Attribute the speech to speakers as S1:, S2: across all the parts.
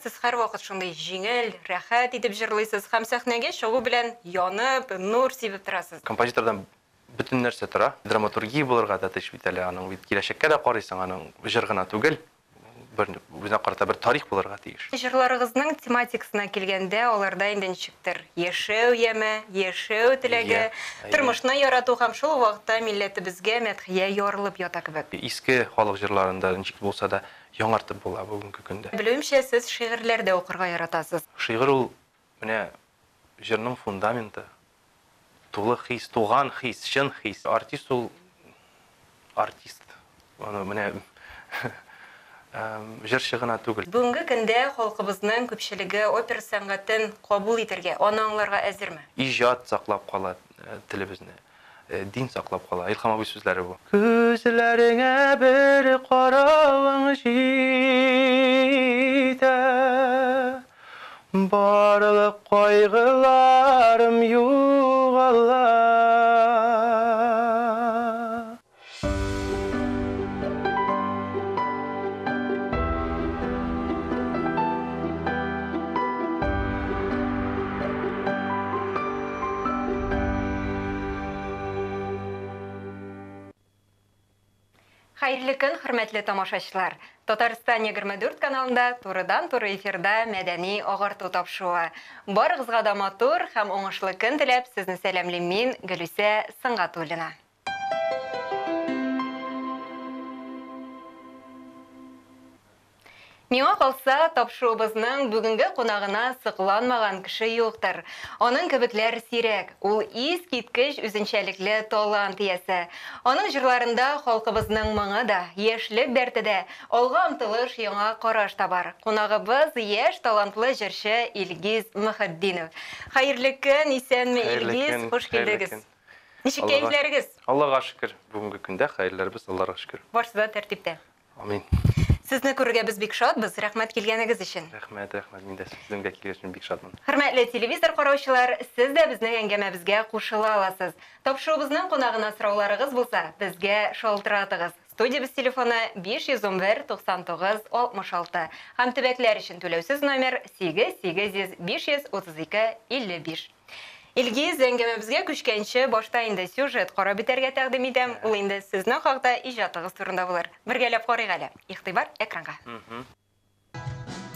S1: сез һәрвакыт шундый җиңел, рәхәт итеп җырлыйсыз һәм сәхнәгә чыгу белән янып, нур сибеп торасыз.
S2: Композитордан бөтен нәрсә тора. Драматургия булырга да тиеш бит әле аның бит киләчәккә дә карыйсың, аның җыр гына түгел, бер үзенә карата бер тарих булырга тиеш.
S1: Җырларыгызның тематикасына килгәндә, аларда инде ничектер яшәү яме, яшәү теләге, тормышны ярату һәм шул ук вакытта милләтебезгә мәдхия ярылып ята кебек.
S2: Иске халык җырларын да ничек булса да яңартып була бүгенге көндә.
S1: Белүемчә, сез шигырьләр дә укырга яратасыз.
S2: Шигырь ул менә җырның фундаменты, тулы хис, туган хис, чын хис. Артист ул артист. Аны менә җырчы гына түгел.
S1: Бүгенге көндә халкыбызның күпчелеге опера сәнгатен кабул итәргә, аны аңларга әзерме?
S2: Иҗат саклап кала телебезне, дин саклап кала. Илһам абый сүзләре бу. Күзләреңә бер каравың җитә, барлык кайгыларым югала.
S1: Хәерле көн, хөрмәтле тамашачылар! Татарстан 24 каналында турыдан-туры эфирда мәдәни агарту тапшыруы. Барыгызга да матур һәм уңышлы көн теләп, сезне сәламлим мин, Гөлүсә Сөнгатуллина. Миңа калса, тапшыруыбызның бүгенге кунагына сокланмаган кеше юктыр. Аның кебекләр сирәк. Ул искиткеч үзенчәлекле талант иясе. Аның җырларында халкыбызның моңы да, яшьлек дәрте дә, алга омтылыш, яңа караш та бар. Кунагыбыз, яшь талантлы җырчы Илгиз Мөхетдинов. Хәерле көн, исәнме, Илгиз, хуш килдегез. Ничек кәефләрегез?
S2: Аллага шөкер, бүгенге көндә хәерләребез, Аллага шөкер.
S1: Барысы да тәртиптә.
S2: Амин.
S1: Сезне күрергә без бик шатбыз, рәхмәт килгәнегез өчен.
S2: Рәхмәт, рәхмәт, мин дә сезнең дә килгән өчен бик шатмын.
S1: Хөрмәтле телевизор караучылар, сез дә безнең әңгәмәбезгә кушыла аласыз. Тапшыруыбызның кунагына сорауларыгыз булса, безгә шалтыратыгыз. Студиябез телефоны 511 99 66 һәм төбәкләр өчен түләүсез номер 8 800 532 55. Илгиз, әңгәмәбезгә күчкәнче, башта инде сюжет карап үтәргә тәкъдим итәм. Ул инде сезнең хакта, иҗатыгыз турында булыр. Бергәләп карыйк әле. Игътибар экранга.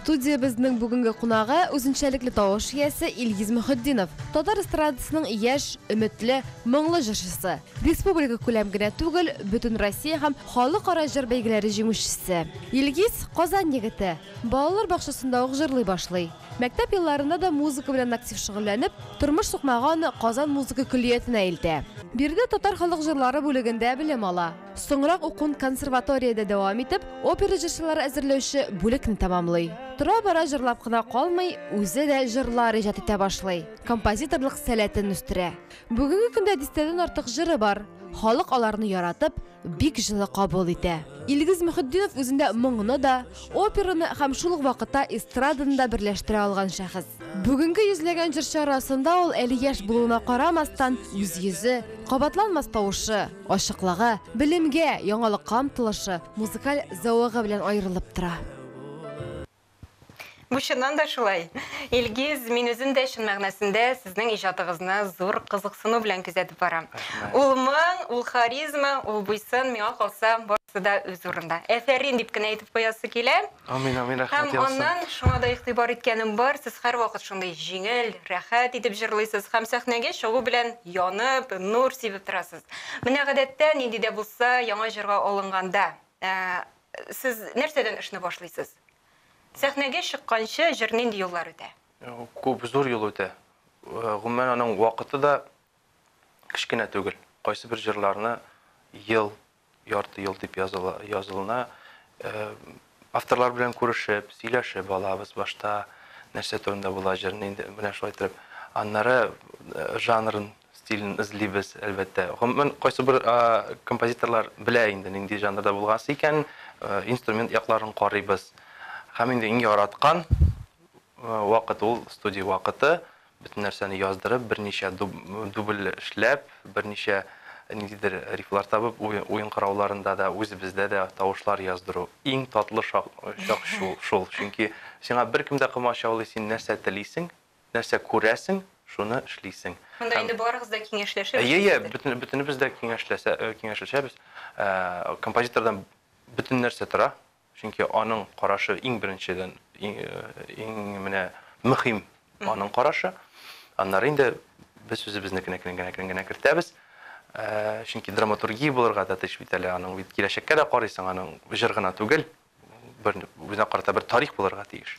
S3: Студиябезнең бүгенге кунагы, үзенчәлекле тавыш иясе Илгиз Мөхетдинов. Татар эстрадасының яшь, өметле, моңлы җырчысы. Республика күләм генә түгел, бөтен Россия һәм халыкара җыр бәйгеләре җиңүчесе. Илгиз, Казан егете. Балалар бакчасында ук җырлый башлый. Мәктәп елларында да музыка белән актив шөгыльләнеп, тормыш сукмагы аны Казан музыка көллиятенә илтә. Биредә татар халык җырлары бүлегендә белем ала. Соңрак укуын консерваториядә дәвам итеп, опера җырчылары әзерләүче бүлекне тәмамлый. Тора-бара җырлап кына калмый, үзе дә җырлар иҗат итә башлый, композиторлык сәләтен үстерә. Бүгенге көндә дистәдән артык җыры бар. Халык аларны яратып, бик җылы кабул итә. Илгиз Мөхетдинов үзендә моңны да, операны һәм шул ук вакытта эстраданы да берләштерә алган шәхес. Бүгенге йөзләгән җырчы арасында ул әле яшь булуына карамастан, үз йөзе, кабатланмас тавышы, ачыклыгы, белемгә, яңалыкка омтылышы, музыкаль зәвыгы белән аерылып тора.
S1: Бу чыннан да шулай. Илгиз, мин үзем дә чын мәгънәсендә сезнең иҗатыгызны зур кызыксыну белән күзәтеп барам. Ул моң, ул харизма, ул буйсын, миңа калса, барысы да үз урында. Әфәрин дип кенә әйтеп куясы килә.
S2: Амин, амин, рәхмәт
S1: Һәм аннан шуңа да игътибар иткәнем бар, сез һәрвакыт шундый җиңел, рәхәт итеп җырлыйсыз һәм сәхнәгә чыгу белән янып, нур сибеп торасыз. Менә гадәттә нинди дә булса яңа җырга алынганда, сез нәрсәдән эшне башлыйсыз? Сәхнәгә чыкканчы җыр нинди юллар үтә?
S2: Күп зур юл үтә. Гомумән, аның вакыты да кечкенә түгел. Кайсы бер җырларны ел, ярты ел дип языла, язылына. Авторлар белән күрешеп, сөйләшеп алабыз башта, нәрсә турында була җыр, нинди, менә шулай итеп. Аннары жанрын, стилен эзлибез, әлбәттә. Гомумән, кайсы бер композиторлар белә инде нинди жанрда булгасы икән, инструмент якларын карыйбыз. Һәм инде иң яраткан вакыт ул студия вакыты. Бөтен нәрсәне яздырып, берничә дубль эшләп, берничә ниндидер рифлар табып, уен коралларында да, үзебездә дә тавышлар яздыру. Иң татлы чак шул, чөнки Сиңа беркем дә комачаулый, син нәрсә телисең, нәрсә күрәсең, шуны эшлисең.
S1: Монда инде барыгыз да киңәшләшеп
S2: Әйе, әйе, бөтен, бөтенебез дә киңәшләсә, киңәшләшәбез. Композитордан бөтен нәрсә тора. Чөнки аның карашы иң беренчедән, иң, иң менә мөһим аның карашы. Аннары инде без үзебезнекенә әкрен генә, әкрен генә кертәбез. Чөнки драматургия булырга да тиеш бит әле аның бит киләчәккә дә карыйсың, аның җыр гына түгел, бер үзенә карата бер тарих булырга тиеш.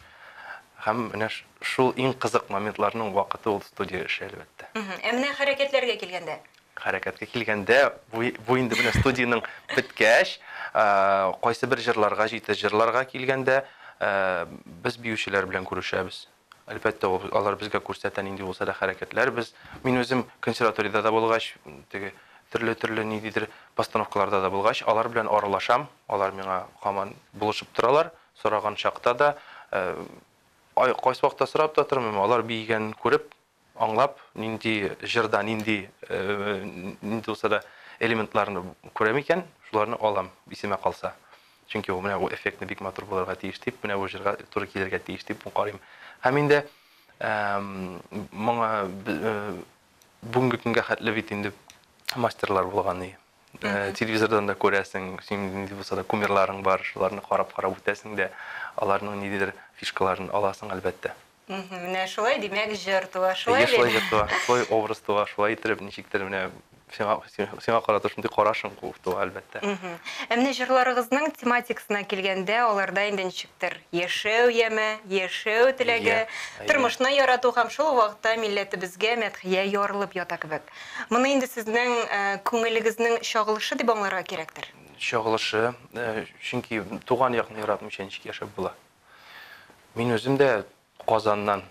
S2: Һәм менә шул иң кызык моментларның вакыты ул студия эше, әлбәттә.
S1: Ә менә хәрәкәтләргә килгәндә?
S2: Хәрәкәткә килгәндә, бу, бу инде менә студиянең беткәч, кайсы бер җырларга җитә, җырларга килгәндә, без биючеләр белән күрешәбез. Әлбәттә, алар безгә күрсәтә нинди булса да хәрәкәтләр. Без, мин үзем консерваториядә дә булгач, теге төрле-төрле ниндидер постановкаларда да булгач, алар белән аралашам, алар миңа һаман булышып торалар, сораган чакта да, кайсы вакытта сорап та тормыйм, алар биегәнен күреп, аңлап, нинди җырда нинди, нинди булса да элементларны күрәм икән, шуларны алам, исемә калса. Чөнки ул менә бу эффектны бик матур булырга тиеш дип, менә бу җырга туры килергә тиеш дип карыйм. Һәм инде моңа бүгенге көнгә хәтле бит инде мастерлар булган и. Телевизордан да күрәсең, син нинди булса да кумирларың бар, шуларны карап-карап үтәсең дә, аларның ниндидер фишкаларын аласың, әлбәттә.
S1: Менә шулай, димәк, җыр туа, шулай
S2: бит? Шулай җыр туа, шулай образ туа, шулай иттереп, ничектер менә сиңа, сиңа карата шундый карашың туа, әлбәттә.
S1: Ә менә җырларыгызның тематикасына килгәндә, аларда инде ничектер яшәү яме, яшәү теләге, тормышны ярату һәм шул ук вакытта милләтебезгә мәдхия ярылып ята кебек. Моны инде сезнең күңелегезнең чагылышы дип аңларга кирәктер?
S2: Чагылышы, чөнки туган якны яратмыйча ничек яшәп була? Мин үзем дә Казаннан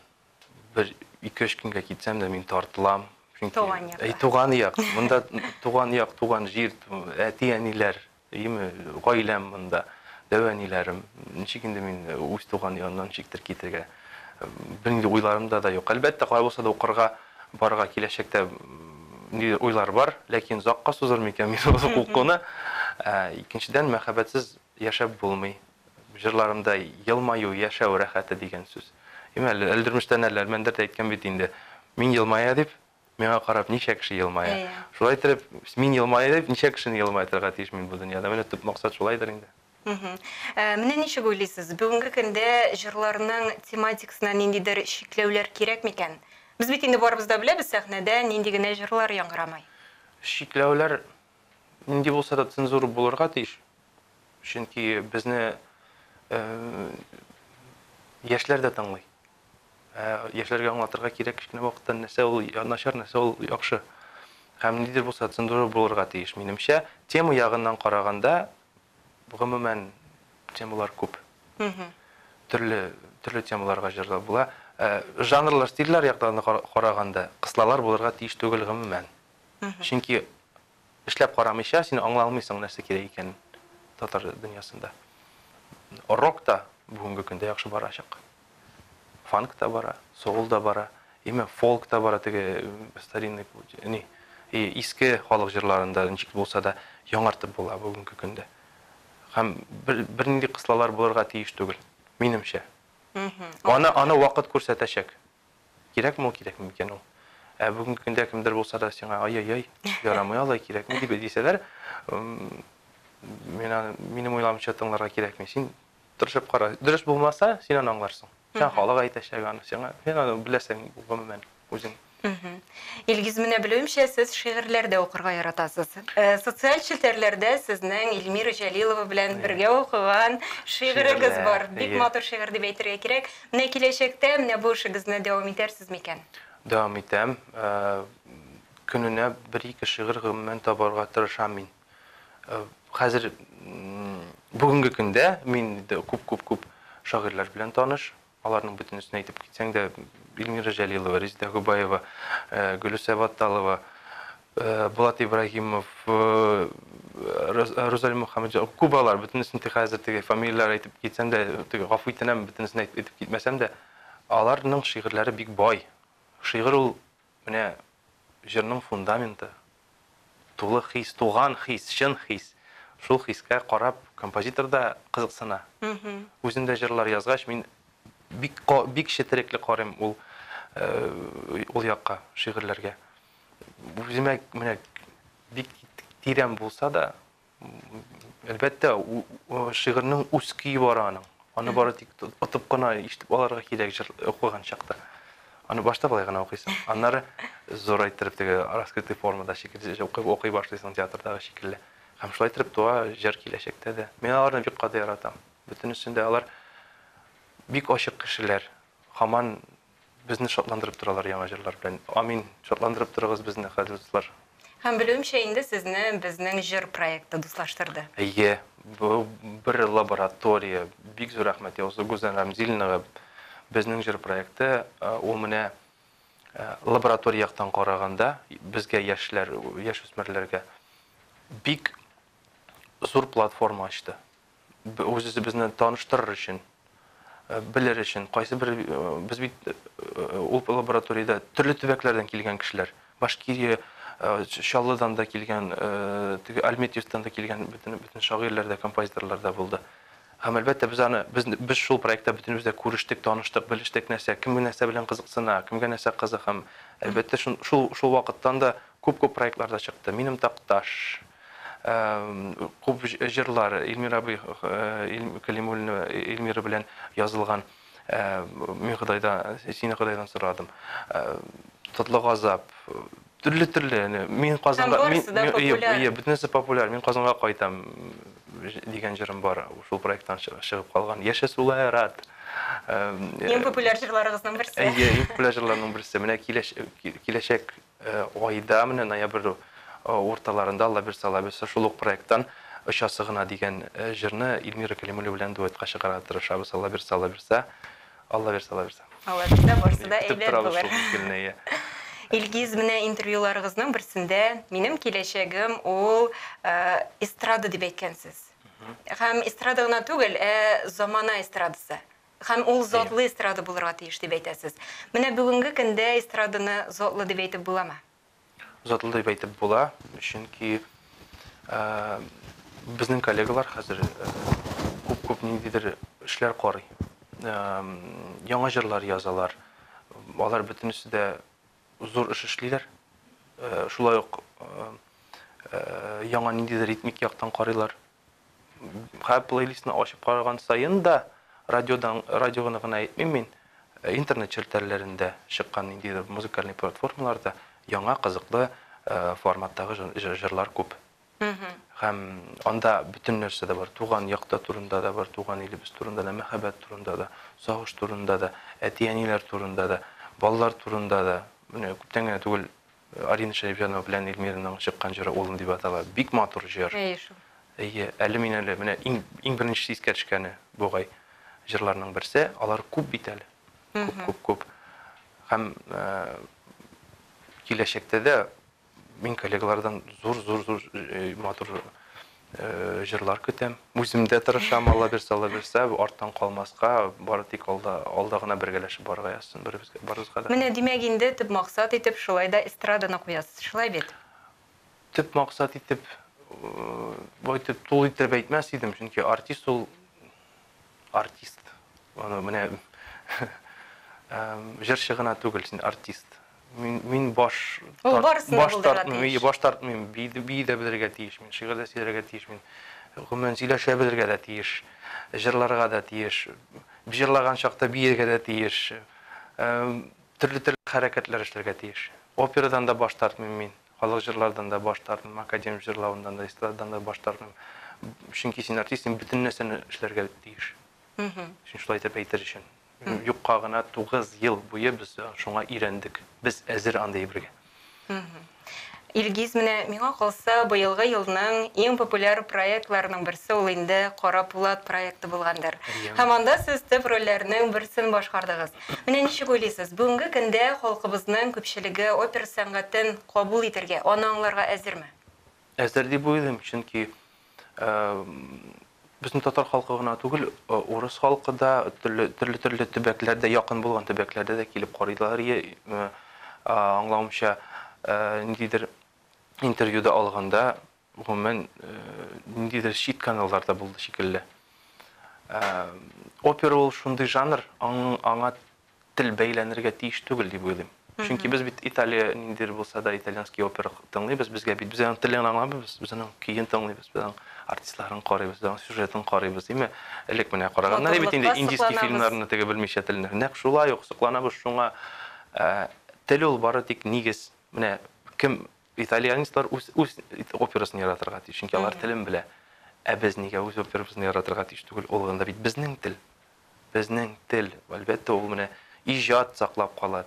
S2: бер ике-өч көнгә китсәм дә мин тартылам.
S1: Чөнки туган як.
S2: Әй, туган як. Монда туган як, туган җир, әти-әниләр, әйеме, гаиләм монда, дәү әниләрем. Ничек инде мин үз туган ягымнан ничектер китергә? Бернинди уйларымда да юк. Әлбәттә, кая булса да укырга барырга киләчәктә ниндидер уйлар бар, ләкин озакка сузыр микән мин ул укуны? Икенчедән, мәхәббәтсез яшәп булмый. Җырларымда елмаю, яшәү рәхәте дигән сүз. Имә, әле Әлдермештән әле Әлмәндәр дә әйткән бит инде. Мин елмая дип, миңа карап ничә кеше елмая.
S1: Әйе.
S2: Шулай итеп, мин елмая дип, ничә кешене елмайтырга тиеш мин бу дөньяда. Менә төп максат шулайдыр инде.
S1: Менә ничек уйлыйсыз, бүгенге көндә җырларның тематикасына ниндидер чикләүләр кирәк микән? Без бит инде барыбыз да беләбез, сәхнәдә нинди генә җырлар яңгырамый.
S2: Чикләүләр нинди булса да цензура булырга тиеш. Чөнки безне яшьләр дә тыңлый. Ә яшьләргә аңлатырга кирәк кечкенә вакыттан нәрсә ул начар, нәрсә ул яхшы. Һәм ниндидер булса цензура булырга тиеш, минемчә. Тема ягыннан караганда, гомумән, темалар күп. Төрле, төрле темаларга җырлап була. Жанрлар, стильләр яктан караганда, кыслалар булырга тиеш түгел гомумән. Чөнки Эшләп карамыйча, син аңлый алмыйсың нәрсә кирәк икәнен татар дөньясында. Рок та бүгенге көндә яхшы барачак. Фанк та бара, соул да бара, именно фолк та бара, теге старинный, ни, иске халык җырларын да ничек булса да яңартып була бүгенге көндә. Һәм бернинди кыслалар булырга тиеш түгел, минемчә. Аны, аны вакыт күрсәтәчәк. Кирәкме ул, кирәкми микән ул? Ә бүгенге көндә кемдер булса да сиңа ай-яй-яй, ярамый алай, кирәкми дип дисәләр, мин аны, минем уйлавымча, тыңларга кирәкми. Син тырышып кара. Дөрес булмаса, син аны аңларсың. Сиңа халык әйтәчәк аны, сиңа, син аны беләсең, гомумән, үзең.
S1: Илгиз, менә белүемчә, сез шигырьләр дә укырга яратасыз. Социаль челтәрләрдә сезнең Эльмира Җәлилова белән бергә укыган шигырегез бар. Бик матур шигырь дип әйтергә кирәк. Менә киләчәктә менә бу эшегезне дәвам итәрсез микән?
S2: Дәвам итәм. Көненә бер-ике шигырь гомумән табарга тырышам мин. Хәзер бүгенге көндә мин күп-күп-күп шагыйрьләр белән таныш. Аларның бөтенесен әйтеп китсәң дә, Эльмира Җәлилова, Резеда Гобәева, Гөлүсә Батталова, Булат Ибраһимов, Рузаль Мөхәммәтҗанов, күп алар, бөтенесен хәзер теге фамилияләр әйтеп китсәм дә, теге гафу итенәм, бөтенесен әйтеп китмәсәм дә, аларның шигырьләре бик бай. Шигырь ул менә җырның фундаменты, тулы хис, туган хис, чын хис. Шул хискә карап композитор да кызыксына. Үзем дә җырлар язгач, мин Бик бик четерекле карыйм ул ул якка, шигырьләргә. Үземә менә бик тирән булса да, әлбәттә, шигырьнең үз көе бар аның. Аны бары тик отып кына ишетеп алырга кирәк җыр укыган чакта. Аны башта болай гына укыйсың. Аннары зурайтырып теге раскрытый формада шикелле укый, укый башлыйсың театрдагы шикелле. Һәм шулай итеп туа җыр киләчәктә дә. Мин аларны бик каты яратам. Бөтенесен дә алар бик ачык кешеләр. Һаман безне шатландырып торалар яңа җырлар белән. Амин. Шатландырып торыгыз безне, кадерле дуслар.
S1: Һәм белүемчә инде сезне безнең җыр проекты дуслаштырды.
S2: Әйе, бу бер лаборатория. Бик зур рәхмәт яусын Гүзәл Рәмзилнага. Безнең җыр проекты ул менә лаборатория яктан караганда безгә яшьләр, яшүсмерләргә бик зур платформа ачты. Үз-үзебезне таныштырыр өчен, белер өчен, кайсы бер без бит ул лабораториядә төрле төбәкләрдән килгән кешеләр, Башкирия, Чаллыдан да килгән, теге Альметьевтан да килгән бөтен бөтен шагыйрьләр дә, композиторлар да булды. Һәм әлбәттә без аны без без шул проектта бөтенебез дә күрештек, таныштык, белештек нәрсә, кем нәрсә белән кызыксына, кемгә нәрсә кызык һәм әлбәттә шул шул вакыттан да күп-күп проектлар да чыкты. Минем Такташ, күп җырлар Илмир абый Кәлимуллин Илмира белән язылган Мин Ходайдан, сине Ходайдан сорадым. Татлы газап, төрле-төрле. Мин Казанга, мин,
S1: ие,
S2: бөтенесе популяр. Мин Казанга кайтам дигән җырым бар. Шул проекттан чыгып калган. Яшә сулай рад.
S1: Иң популяр җырларыгызның берсе.
S2: Әйе, иң популяр җырларның берсе. Менә киләчәк айда, менә ноябрь урталарында, Алла бирсә, Алла бирсә, шул ук проекттан Очасы гына дигән җырны Эльмира Кәлимуллина белән дуэтка чыгарырга тырышабыз. Алла бирсә, Алла бирсә. Алла бирсә, Алла бирсә.
S1: Алла бирсә, барысы да әйбәт булыр. Илгиз, менә интервьюларыгызның берсендә минем киләчәгем ул эстрада дип әйткәнсез. Һәм эстрада гына түгел, ә замана эстрадасы. Һәм ул затлы эстрада булырга тиеш дип әйтәсез. Менә бүгенге көндә эстраданы затлы дип әйтеп буламы?
S2: Затлы дип әйтеп була, чөнки безнең коллегалар хәзер күп-күп ниндидер эшләр карый. Яңа җырлар язалар. Алар бөтенесе дә зур эш эшлиләр. Шулай ук яңа ниндидер ритмик яктан карыйлар. Һәр плейлистны ачып караган саен да, радиодан, радионы гына әйтмим мин, интернет челтәрләрендә чыккан ниндидер музыкальный платформаларда яңа кызыклы форматтагы җырлар күп. Һәм анда бөтен нәрсә дә бар. Туган якта турында да бар, туган илебез турында да, мәхәббәт турында да, сагыш турында да, әти-әниләр турында да, балалар турында да. Менә күптән генә түгел Арина Шәрипҗанова белән Эльмираның чыккан җыры Улым дип атала. Бик матур җыр.
S1: Әйе шул.
S2: Әйе, әле мин әле менә иң иң беренче искә төшкәне бугай җырларның берсе. Алар күп бит әле. Күп, күп, күп. Һәм киләчәктә дә мин коллегалардан зур, зур, зур матур җырлар көтәм. Үзем дә тырышам, Алла бирсә, Алла бирсә, арттан калмаска, бары тик алда, алда гына бергәләшеп барырга язсын беребезгә, барыбызга да.
S1: Менә, димәк, инде төп максат итеп шулай да эстраданы куясыз, шулай бит?
S2: Төп максат итеп, бу итеп тулы итеп әйтмәс идем, чөнки артист ул артист. Аны менә җырчы гына түгел, син артист. Мин, мин баш,
S1: Ул барысын да
S2: баш
S1: булдырырга
S2: тартмыйм,
S1: тиеш.
S2: ие, баш тартмыйм, бии, бии дә белергә тиеш мин, шигырь дә сөйләргә тиеш мин. Гомумән, сөйләшә белергә дә тиеш, җырларга да тиеш, җырлаган чакта биергә дә тиеш, төрле-төрле хәрәкәтләр эшләргә тиеш. Операдан да баш тартмыйм мин, халык җырлардан да баш тартмыйм, академик җырлавыннан да, эстрададан да баш тартмыйм. Чөнки син артист, син бөтен нәрсәне эшләргә тиеш. Син шулай итеп әйтер өчен. Юкка гына 9 ел буе без шуңа өйрәндек. Без әзер андый әйбергә.
S1: Илгиз, менә миңа калса, быелгы елның иң популяр проектларының берсе ул инде Кара пулат проекты булгандыр. Һәм анда сез төп рольләрнең берсен башкардыгыз. Менә ничек уйлыйсыз, бүгенге көндә халкыбызның күпчелеге опера сәнгатен кабул итәргә, аны аңларга әзерме?
S2: Әзер дип уйлыйм, чөнки безнең татар халкы гына түгел, урыс халкы да төрле төрле төрле төбәкләрдә, якын булган төбәкләрдә дә килеп карыйлар. Аңлавымча, ниндидер интервьюда алганда, гомумән, ниндидер чит каналларда булды шикелле. Опера ул шундый жанр, аңа тел бәйләнергә тиеш түгел дип уйлыйм. Чөнки без бит Италия ниндидер булса да итальянский опера тыңлыйбыз, безгә бит без аның телен аңламыйбыз, без аның көен тыңлыйбыз, без аның артистларын карыйбыз, без аның сюжетын карыйбыз, димме? Элек менә караганнар бит инде индийский фильмнарны теге белмичә телне. Нәкъ шулай ук сокланабыз шуңа. Тел ул бары тик нигез. Менә кем итальянецлар үз үз операсын яратырга тиеш, чөнки алар телен белә. Ә без нигә үз операбызны яратырга тиеш түгел? Ул анда бит безнең тел. Безнең тел, әлбәттә, ул менә иҗат саклап кала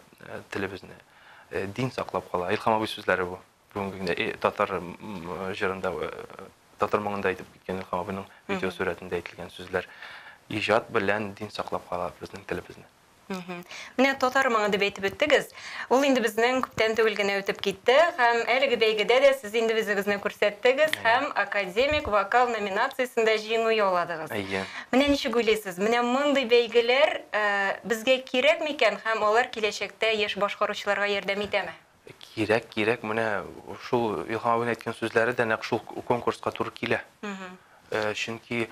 S2: телебезне, дин саклап кала. Илһам абый сүзләре бу. Бүгенге көндә татар җырында, татар моңында әйтеп киткән Илһам абыйның видеосурәтендә әйтелгән сүзләр. Иҗат белән дин саклап кала безнең телебезне.
S1: Менә татар моңы дип әйтеп үттегез. Ул инде безнең күптән түгел генә үтеп китте һәм әлеге бәйгедә дә сез инде үзегезне күрсәттегез һәм академик вокал номинациясендә җиңү яуладыгыз.
S2: Әйе.
S1: Менә ничек уйлыйсыз, менә мондый бәйгеләр безгә кирәк микән һәм алар киләчәктә яшь башкаручыларга ярдәм итәме?
S2: Кирәк, кирәк. Менә шул Илһам абыйның әйткән сүзләре дә нәкъ шул конкурска туры килә. Чөнки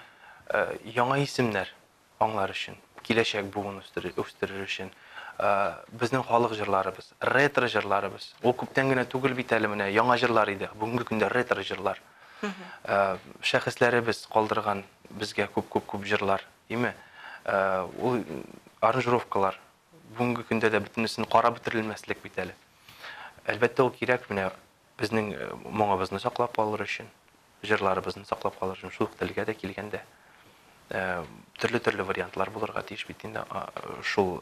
S2: яңа исемнәр аңлар өчен, киләчәк буын үстерер өчен, безнең халык җырларыбыз, ретро җырларыбыз. Ул күптән генә түгел бит әле менә яңа җырлар иде. Бүгенге көндә ретро җырлар. Шәхесләребез калдырган безгә күп-күп-күп җырлар, димме? Ул аранжировкалар бүгенге көндә дә бөтенесен карап бетерелмәслек бит әле. Әлбәттә, ул кирәк менә безнең моңыбызны саклап калыр өчен, җырларыбызны саклап калыр өчен, шул ук телгә дә килгәндә төрле-төрле вариантлар булырга тиеш бит инде шул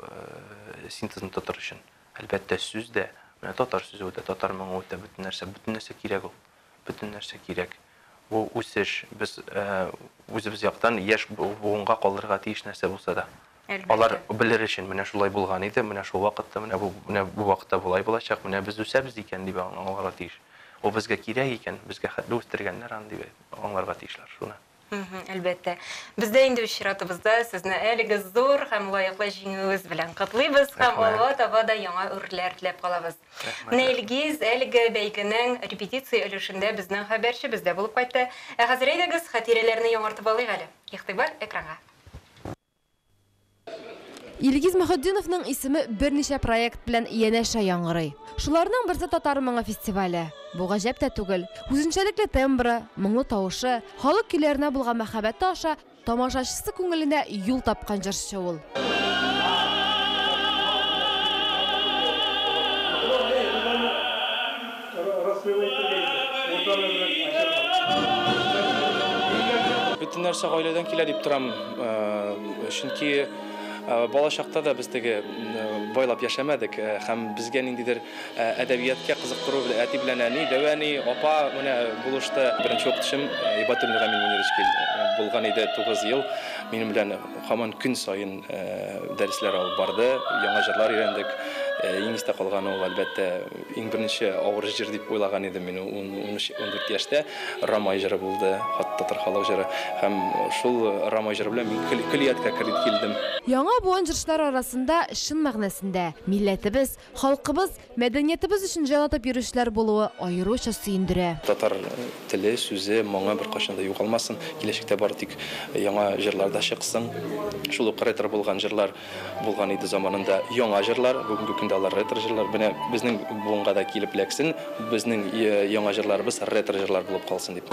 S2: синтезны тотыр өчен. Әлбәттә, сүз дә, менә татар сүзе үтә, татар моңы үтә, бөтен нәрсә, бөтен нәрсә кирәк ул. Бөтен нәрсә кирәк. Бу үсеш, без үзебез яктан яшь буынга калдырырга тиеш нәрсә булса да. Алар белер өчен, менә шулай булган иде, менә шул вакытта, менә бу, менә бу вакытта болай булачак, менә без үсәбез икән дип аңларга тиеш. Ул безгә кирәк икән, безгә хәтле үстергәннәр аны дип аңларга тиешләр шуны.
S1: Әлбәттә. Без дә инде үз чиратыбызда сезне әлеге зур һәм лаеклы җиңүегез белән котлыйбыз һәм алга таба да яңа үрләр теләп калабыз. Менә Илгиз әлеге бәйгенең репетиция өлешендә безнең хәбәрчебез дә булып кайтты. Ә хәзер әйдәгез, хатирәләрне яңартып алыйк әле. Игътибар экранга.
S3: Илгиз Мөхетдиновның исеме берничә проект белән янәшә яңгырый. Шуларның берсе Татар моңы фестивале. Бу гаҗәп тә түгел. Үзенчәлекле тембры, моңлы тавышы, халык көйләренә булган мәхәббәте аша тамашачысы күңеленә юл тапкан җырчы ул.
S2: Бөтен нәрсә гаиләдән килә дип торам, чөнки бала чакта да без теге байлап яшәмәдек һәм безгә ниндидер әдәбиятка кызыктыру белән әти белән әни, дәү әни, апа менә булышты. Беренче укытучым Ибатуллин Рамил Мөнирович булган иде, 9 ел минем белән һаман көн саен дәресләр алып барды, яңа җырлар өйрәндек. Иң истә калганы ул, әлбәттә, иң беренче авыр җыр дип уйлаган идем мин 13-14 яшьтә. Рамай җыры булды, татар халык җыры. Һәм шул Рамай җыры белән мин көллияткә кереп килдем.
S3: Яңа буын җырчылар арасында чын мәгънәсендә милләтебез, халкыбыз, мәдәниятебез өчен җан атып йөрүчеләр булуы аеруча сөендерә.
S2: Татар теле, сүзе, моңы беркайчан да югалмасын. Киләчәктә бары тик яңа җырлар да чыксын. Шул ук ретро булган җырлар булган иде заманында, яңа җырлар, бүгенге көндә алар ретро җырлар. Менә безнең буынга да килеп эләксен, безнең яңа җырларыбыз ретро җырлар булып калсын дип.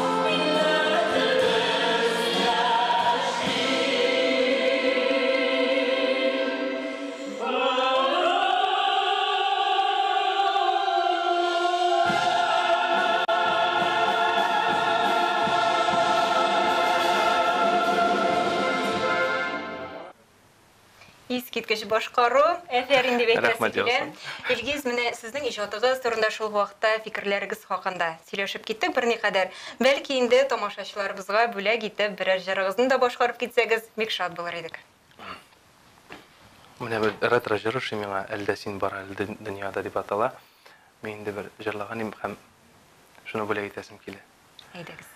S1: Искиткеч башкару, әфәрин дип әйтәсе
S2: Рәхмәт
S1: килә.
S2: яусын.
S1: Илгиз, менә сезнең иҗатыгыз турында шул вакытта фикерләрегез хакында сөйләшеп киттек берникадәр. Бәлки инде тамашачыларыбызга бүләк итеп берәр җырыгызны да башкарып китсәгез, бик шат булыр идек.
S2: Менә бер ретро җыр ошый миңа, Әлдә син бар, әле дөньяда дип атала. Мин инде бер җырлаган идем һәм шуны бүләк итәсем килә.
S1: Әйдәгез.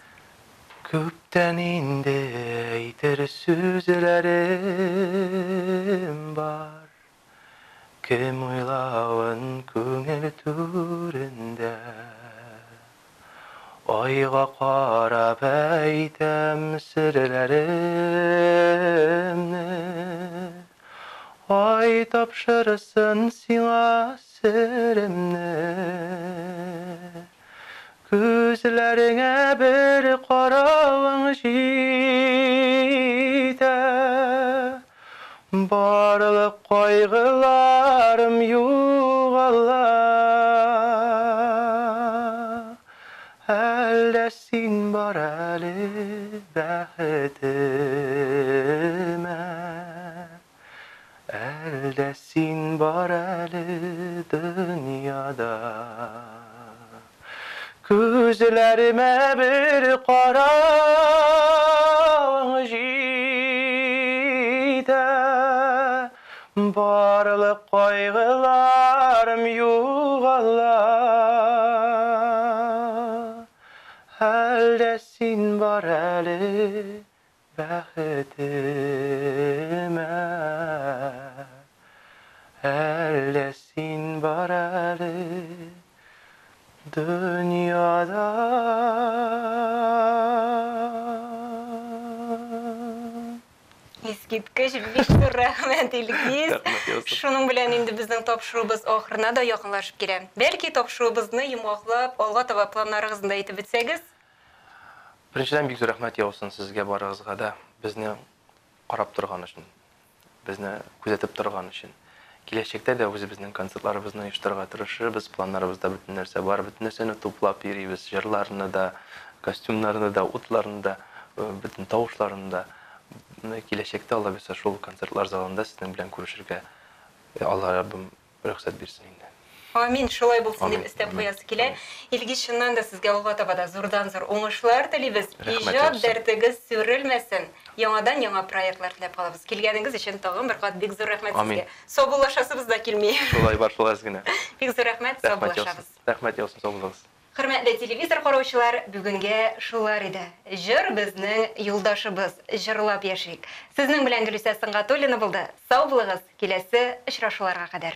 S2: Күптән инде әйтер сүзләрем бар. Кем уйлавын күңел түрендә. Айга карап әйтәм серләремне. Ай тапшырсын сиңа серемне. Күзләреңә бер каравың җитә. Барлык кайгыларым югала. Әллә син бар әле бәхетемә. Әллә син бар әле дөньяда. Күзләремә бер каравың җитә. Барлык кайгыларым югала. Әллә син бар әле бәхетемә. Әллә син бар әле дөньяда.
S1: Искиткеч, бик зур рәхмәт, Илгиз. Шуның белән инде безнең тапшыруыбыз ахырына да якынлашып килә. Бәлки тапшыруыбызны йомгаклап, алга таба планнарыгызны да әйтеп бетсәгез?
S2: Беренчедән, бик зур рәхмәт яусын сезгә барыгызга да, безне карап торган өчен, безне күзәтеп торган өчен. Киләчәктә дә үзебезнең концертларыбызны оештырырга тырышырбыз, планнарыбызда бөтен нәрсә бар, бөтен нәрсәне туплап йөрибез, җырларны да, костюмнарны да, утларны да, бөтен тавышларны да. Киләчәктә, Алла бирсә, шул концертлар залында сезнең белән күрешергә Алла Раббым рөхсәт бирсен инде.
S1: Амин, шулай булсын дип өстәп куясы килә. Илгиз, чыннан да сезгә алга таба да зурдан-зур уңышлар телибез. Иҗат дәртегез сүрелмәсен. Яңадан-яңа проектлар теләп калабыз. Килгәнегез өчен тагын бер кат бик зур рәхмәт сезгә. Саубуллашасыбыз да килми.
S2: Шулай бар, шулай әз генә.
S1: Бик зур рәхмәт, саубуллашабыз.
S2: Рәхмәт яусын, сау булыгыз.
S1: Хөрмәтле телевизор караучылар, бүгенгә шулар иде. Җыр безнең юлдашыбыз, җырлап яшик. Сезнең белән Гөлүсә Сөнгатуллина булды. Сау булыгыз, киләсе очрашуларга кадәр.